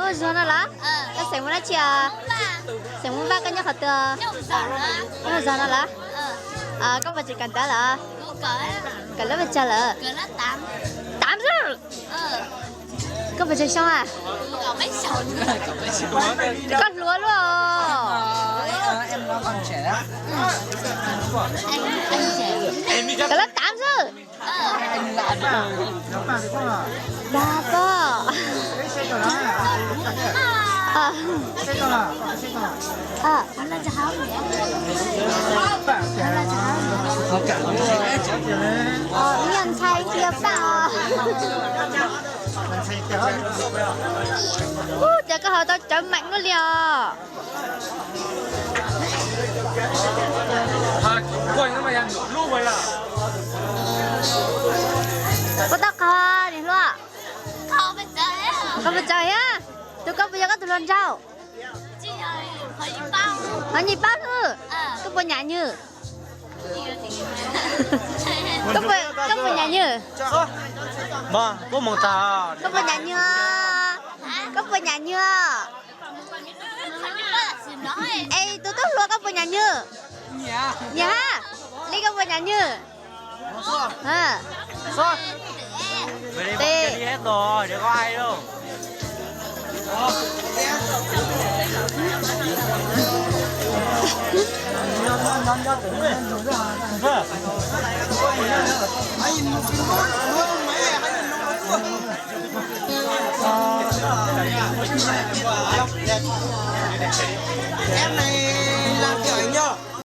Koj zog no los? Koj xeem Hmoob dab tsi os? Xeem Hmoob Vaj, koj nyob qhov twg? Koj zog no los? Koj puas tseem kawm ntawv lawm? Kawm lab mus tsawg lawm? Tav xwb. Koj puas tsawg xyoo a? Koj hluas luaj os. Kawm lab tav xwb. Dag koj. Ib nyuag ntxhais tsis yog paj os. Ub, cas koj haus tau cawv meem luaj li os. Koj tau qhov niam hluas. Koj puas txaus thiab? Tus koj puas yog koj tus hluas nraug? Hov nyias paub xwb. Koj puas nyiam nws? Koj puas nyiam nws? Koj puas nyiam nws? Koj puas nyiam nws? Es tus tub hluas koj puas nyiam nws? Nyiam hab. Li koj puas nyiam nws? Tes.